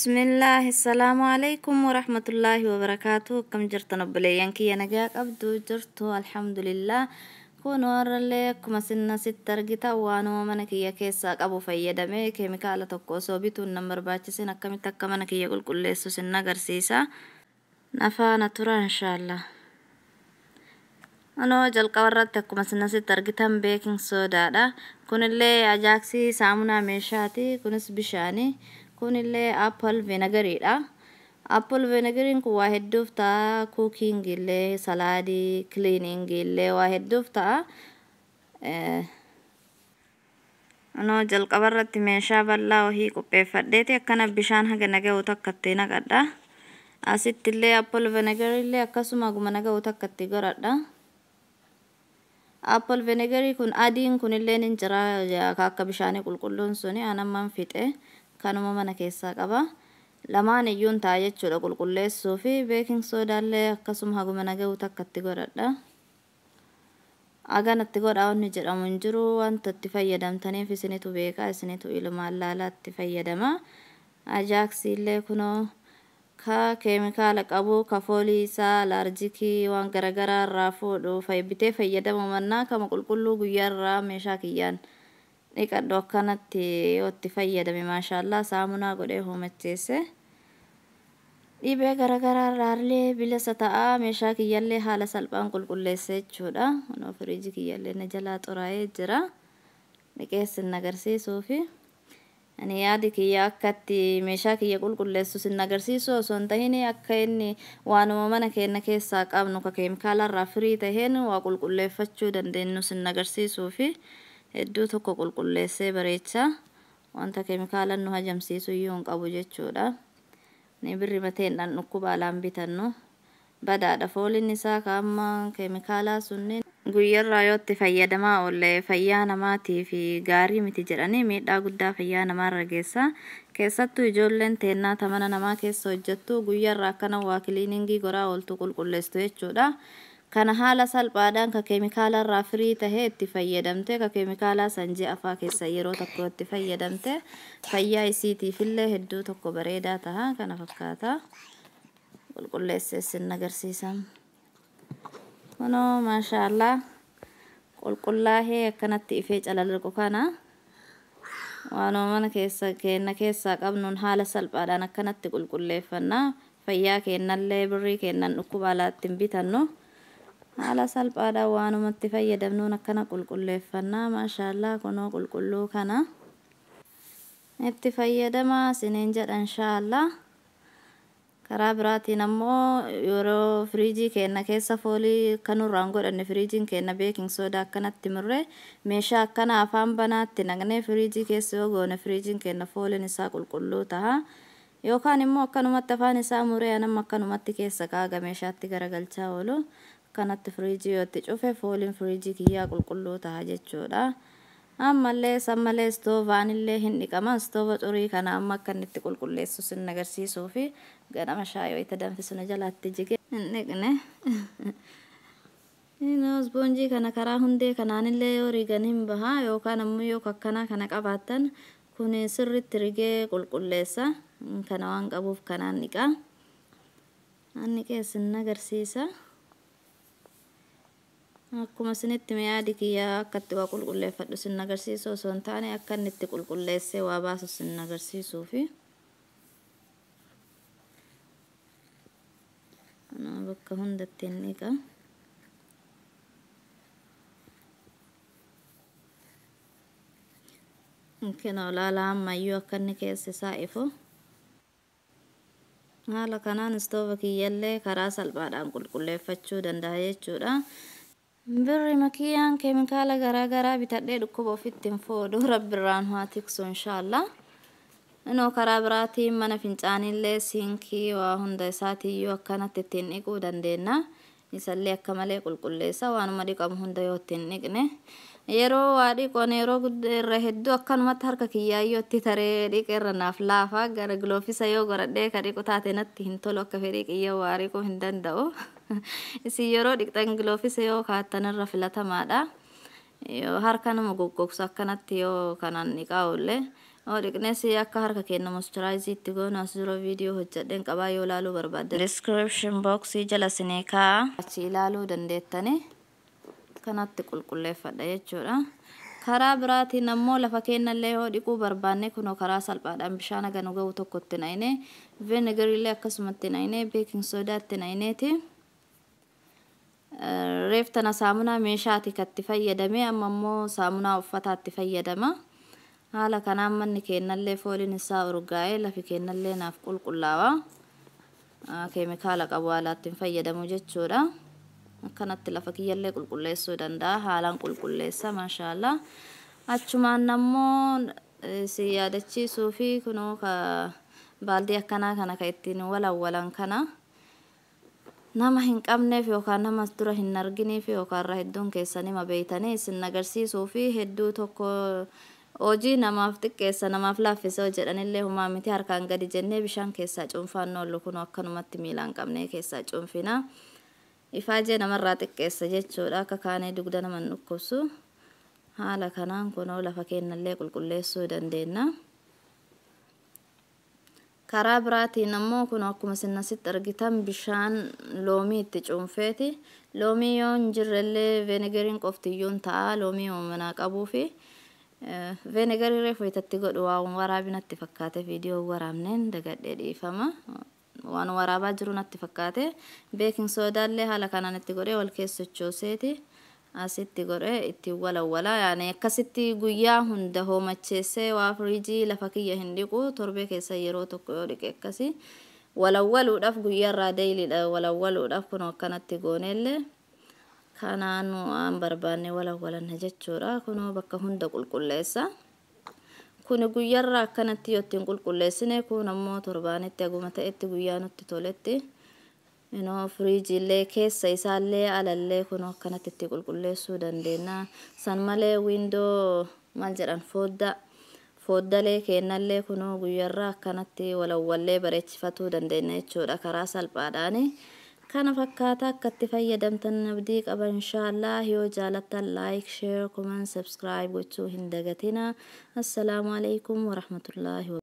Bismillah, assalamu alaikum warahmatullahi wabarakatuh. Akkam jirtan obboleeyyan kiyya? Nagaa qabdu jirtu? Alhamdulillah. Kun warrallee akkuma sinna sitti argita, waanuma mana kiyya keessaa qabu fayyadamee keemikaala tokko osoo bituun nan barbaachisin akkamitti akka mana kiyya qulqulleessu sin agarsiisa. Nafaana tura inshaallah. Anoo jalqaba irratti akkuma sinna sitti argitan baking sodaadha. Kunillee Ajaaksii saamunaa meeshaati. Kunis bishaani. Kunillee apple vinegariidha. Apple vinegariin kun waa hedduuf ta'a. Cooking illee, salaadii, cleaning illee waa hedduuf ta'a. Anoo jalqaba irratti meeshaa bal'aa wahii qopheeffadheeti akkana bishaan haga naga'u takka itti naqadha. Asitti illee apple vinegar illee akkasuma haguma naga'u takka itti godhadha. Apple vinegarii kun adiin kun illee ni jira, akka bishaanii qulqulluun suni anamman fixe, kanuma mana keessaa qaba. Lamaan iyyuun ta'a jechuudha qulqulleessuu fi baking sodaallee akkasuma haguma naga'u takka itti godhadha. Hagan itti godhaa wanni jedhamu hin jiru, wanta itti fayyadamtaniif isinitu beekaa, isinitu ilmaan laalaa itti fayyadama. Ajaaksiillee kunoo ka keemikaala qabu, ka foolii isaa allergicii waan garaagaraa irraa fuudhu bitee fayyadamu mannaa kama qulqulluu guyyaarraa meeshaa kiyyaan dhiqadhu akkanatti yoo itti fayyadame, maashaallaa, saamunaa godhee hoomacheesse. Dhibee garaagaraa irraallee bilisa ta'a, meeshaa kiyyallee haala salphaan qulqulleesse jechuudha. Kunoo firiijii kiyyallee na jalaa xuraa'ee jira. Dhiqeessin agarsiisuufi. Ani yaadi kiyya akkatti meeshaa kiyya qulqulleessu sin agarsiisu osoo hin tahin, akka inni waanuma mana keenya keessaa qabnu ka keemikaala irraa firii taheen waa qulqulleeffachuu dandeenyu sin agarsiisuufi. Hedduu tokko qulqulleessee bareecha, wanta keemikaala nu hajamsiisu iyyuu hin qabu jechuudha. Ni birri mateendhaan dhukkuba alaan bitannu badaadha. Fooliin isaa ka amma keemikaalaa sunniin guyyarraa yoo itti fayyadamaa oolle fayyaa namaatii fi gaarii miti jedhanii, miidhaa guddaa fayyaa namaarra geessa. Keessattuu ijoolleen teennaa ta mana namaa keessa hojjettu guyyarraa akkana waa cleaningii goraa ooltu, qulqulleessitu jechuudha. Kana haala salphaadhaan ka keemikaalarraa firii tahee itti fayyadamte, ka keemikaalaa san ji'a afaa keessa yeroo tokko itti fayyadamte fayyaa isiitiifillee hedduu tokko bareedaa taha. Kana fakkaata. Qulqulleessee sin agarsiisa. Kunoo maashaallah, qulqullaahee akkanatti ifee calalaqu kana waanuma mana keessa keenna keessaa qabnuun haala salphaadhaan akkanatti qulqulleeffanna. Fayyaa keennallee, birrii keennan dhukkuba alaatti hin bitannu. Haala salphaadhaan waanumatti fayyadamnuun akkana qulqulleeffanna. Maashaallah, kunoo qulqulluu kana itti fayyadamaa siniin jedha inshaallah. Karaa biraatiin ammoo yeroo firiijii keenya keessa foolii kanurraan godhanne, firiijiin keenya baking soda akkanatti murree meeshaa akkana afaan banaatti naqnee firiijii keessa yoo goone, firiijiin keenya fooliin isaa qulqulluu taha. Yookaan immoo akkanumatti afaan isaa muree anamma akkanumatti keessa kaaga meeshaatti garagalchaa oolu, akkanatti firiijii yoo itti cufe fooliin firiijii kiyyaa qulqulluu taha jechuudha. Ammallee sammalee istoovaanillee hin dhiqama. Istoova xurii kana amma akka inni itti qulqulleessu sin agarsiisuu fi ganama shaayii wayita danfisu na jalaatti jige hin dhiqne. Ispoonjii kana karaa hundee kanaanillee yoo rigan hin baha, yookaan ammoo yoo akkanaa kana qabaattan kun sirriitti rigee qulqulleessa. Kana waan qabuuf kanaan dhiqa. Anni keessin agarsiisa. Akkuma isinitti yaadi kiyya akkatti waa qulqulleeffadhu sin agarsiisu osoo hin taane, akka inni itti qulqulleessee waa baasu sin agarsiisuufi. Bakka hundatti hin dhiqa. Kinoo ilaalaa, ammayyuu akka inni keessi isaa ifu. Haala kanaan istoova kiyyallee karaa salphaadhaan qulqulleeffachuu danda'a jechuudha. Birri makiyyaan keemikaala garaa garaa bitadhee dhukkuba ofitti hin fuudhu, rabbirraan haa tiksu inshaallah. Inoo karaa biraatiin mana fincaaniillee sinkii waa hunda isaatiiyyuu akkanatti ittiin dhiquu dandeenya. Isallee akka malee qulqulleessa waanuma dhiqamu hunda yoo ittiin dhiqne. Yeroo waa dhiqoon yeroo irra hedduu akkanumatti harka kiyyaayyoo itti taree dhiqe irra naaf laafa. Gara giloofisa yoo godhadhee ka dhiqu taate natti hin tolu, akka fedhii kiyya waa dhiquu hin danda'u. Isin yeroo dhiqxan giloofisa yoo kaattan irra filatamaadha. Yoo harka nama goggogsu akkanatti yoo kanaan dhiqaa oolle. Dhiqnees akka harka keenya moisturize itti goonu as dura viidiyoo hojjedheen qabaa, yoo ilaaluu barbaadde description box jala sinii kaa'a, achi ilaaluu dandeettani. Kanatti qulqulleeffadha jechuudha. Karaa biraatiin ammoo lafa keenyallee yoo dhiquu barbaanne, kunoo karaa salphaadhaan bishaan haga nu ga'u tokkotti naqnee, vinegarillee akkasumatti naqnee, baking sodaatti naqneeti. Reef tana saamunaa meeshaati katti fayyadame, amma immoo saamunaa uffataatti fayyadama. Haala kanaan manni keenyallee fooliin isaa urgaa'ee lafi keenyallee naaf qulqullaawa. Keemikaala qabu haalaatti hin fayyadamu jechuudha. Akkanatti lafa kiyyallee qulqulleessuu danda'a, haalaan qulqulleessa, maashaallah. Achumaan ammoo si yaadachiisuu fi kunoo ka baaldii akkanaa kana ka ittiin walawwalan kana nama hin qabneef yookaan nama dura hin arginiif yookaan irra hedduun keessanii ma beeytanii isin agarsiisuu fi hedduu tokko hojii namaaf xiqqeessa, namaaf laaffisa jedhanillee humaa miti. Harkaan gadi jennee bishaan keessaa cuunfaan oollu, kun akkanumatti miilaan qabnee keessaa cuunfina. Ifaajee namarraa xiqqeessa jechuudha, akka kaanee dugda nama hin dhukkubsu. Haala kanaan kunoo lafa keenyallee qulqulleessuu dandeenya. Karaa biraatiin ammoo kun akkuma isin asitti argitan bishaan loomii itti cuunfeeti. Loomii yoo hin jirrellee vinegariin qoftiyyuun ta'a, loomii manaa qabuu fi vinegarii reefu itatti godhu waan waraabinatti fakkaate viidiyoo waraabneen dagadhee, dhiifama. Waan waraabaa jiru natti fakkaate. Baking sodaallee haala kanaan itti godhee wal keessa sochooseeti asitti godhee ittiin walawwala. Yaani akkasitti guyyaa hunda hoomacheessee waa firiijii lafa kiyya hin dhiqu, torbee keessa yeroo tokko yoo dhiqe akkasi walawwaluudhaaf guyyaarraa dailydha walawwaluudhaaf kun akkanatti gooneellee kanaan waan barbaanne walawwalanna jechuudha. Kunoo bakka hunda qulqulleessa. Kuni guyyaarraa akkanatti yoo ittiin qulqulleessine, kun ammoo torbaanitti haguma ta'etti guyyaa nutti toletti inoo firiijiillee keessa isaallee alallee kun akkanatti itti qulqulleessuu dandeenya. San malee window maal jedhan, foddaa foddalee kennallee kunoo guyyaarraa akkanatti walawwallee bareechifatuu dandeenya jechuudha karaa salphaadhaani. Kana fakkaata, akka itti fayyadamtan abdii qaba inshaallah. Yoo jaalattan like, share, comment, subscribe gochuu hin dagatina. Assalaamu alaikum warahmatullaahi.